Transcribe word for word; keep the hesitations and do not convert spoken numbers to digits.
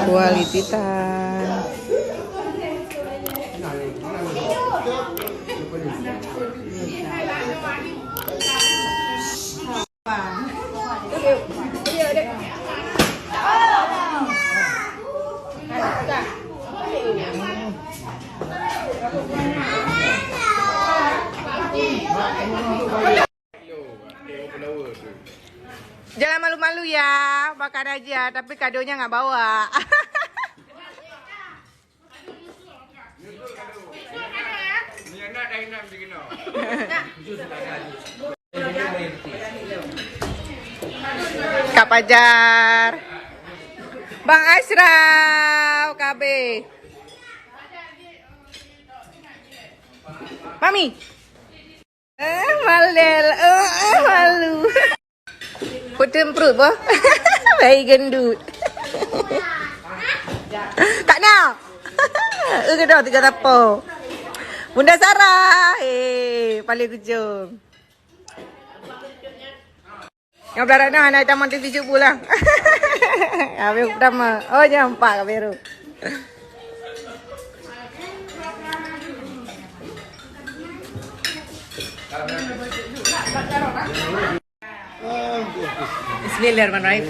Quality time. Jangan malu-malu ya, makan aja, tapi kadonya nggak bawa. Kak Pajar, Bang Ashraf, K B. Mami. Eh, malel. Eh, eh, malu. Putun perut boh. Bayi gendut. Kak Na. Eh, kedah tiga tapo. Bunda Sarah. Eh, paling ujung. Nyang beularat na aneuk tamong tiep jeuet pulang. Habéh pertama. Oh, nyang empat ka baru. Bismillahirrahmanirrahim.